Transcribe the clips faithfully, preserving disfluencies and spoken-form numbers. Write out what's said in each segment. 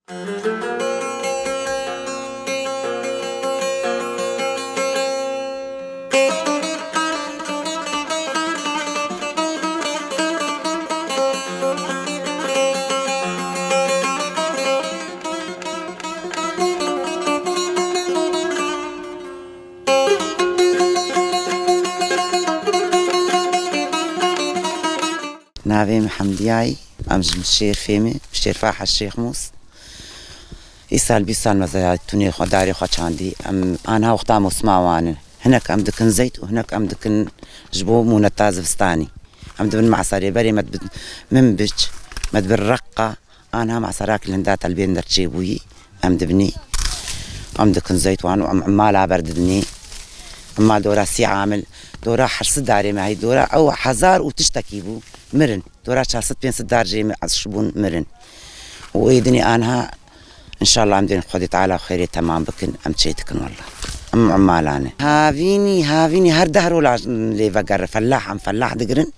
Navê min Hemdiyayî, em ji Şêrfê me, Şêrfa Hec Şêxmûs. Îsal bîst sal me zeyatûnê xwe, darê xwe çandî. Em anha wexta mosima wan in. Hinek em dikin zeyt û hinek em dikin ji bo mûneta zivistanî. Em dibin meserê berê me dibin min biç, me dibin reqqa. Anha meserak li hinda telbên derçê bûyî, em dibinî. Em dikin zeyt wan û em emala ber didinî. Emal dora sî amil, dora her sed darê me hey, dora ew hezar û tiştekî bû, mirin. Dora çar sed pênc sed dar jê me eş bûn, mirin. Û ê dinê anha, înşallah em dên Xwedê Teala xêrê temam bikin, em çê dikin wallah. Em emalan e. Havînî, havînî her deh rola lê vegere, fellah em fellah digirin.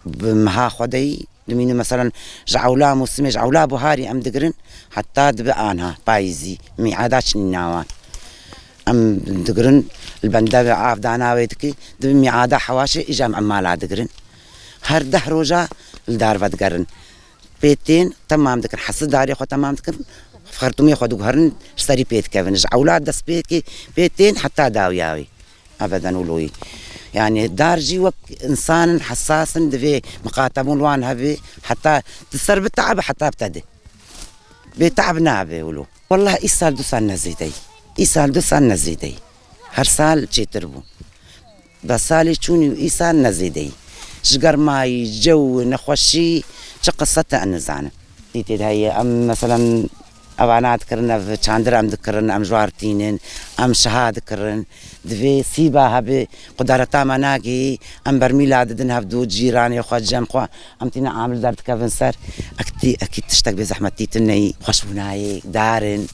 Bi meha xwedeyî, dimînin, meselen, ji ewla mûsimê, ji ewla buharî em digirin, heta dibe anha, payîzî, mîada çinîna wan. Em digirin, li bende ve av dana wê dikî, dibe mîada hewaşê, îja em emala digirin. Her deh roja li dar vedigerin. Pê tên, temam dikin, hesil darê xwe temam dikin, xertûmê xwe diguherin, ji serî pê dikevin. Ji ewla dest pê dikî, pê tên, heta dawiya wê. Ebeden û loyî. Yani dar jî wek însan in, hesas in, divê miqatebûn wan hebe, heta di ser bi te'b, heta bi te de. Bê te'b nabe wilo. Wallah îsal du sal ne zêde yî. Îsal du sal ne zêde yî. Her sal çêtir bû. Be salê çûnî û îsal ne zêde yî. Ji germayî, cew, nexweşî, çi qise te nizanim. Dîtê de heye, em meselen evana dikirin, ev çandir em dikirin, em ji wan tînin, em şiha dikirin. Divê sîba hebe, qudareta me nagihî, em bermîla didin hevdû cîranê xwe, cem xwe, em tîne amil derdikevin ser. Ek tî, ekî tiştek bê zehmetî tune yî, xweşbûnayê, dar in.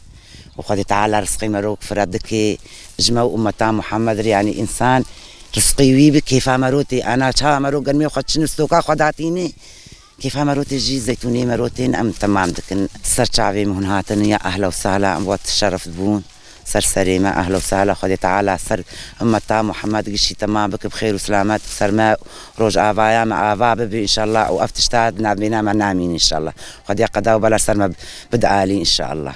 Û Xwedê Teala rizqê merok fira dike, ji me û ummeta Muhammed re, yanî însan rizqê wî bi kêfa merotê, ana çawa merok germê xwe çin û stoka xwe datîne. Kêfa merotê jî zeytûnê merotên em temam dikin. Ser çavê min hûn hatin, ya ehla û sahla, em we şeref dibûn. Ser serê me, ehla û sahla, Xwedê Teala ser ummeta Muhammed gişî temam bike bi xêr û selamet, ser me Rojavaya me ava bibe înşallah û ev tişta di navbêna me namîn înşallah. Xwedê qeda û bela ser me bide alî înşallah.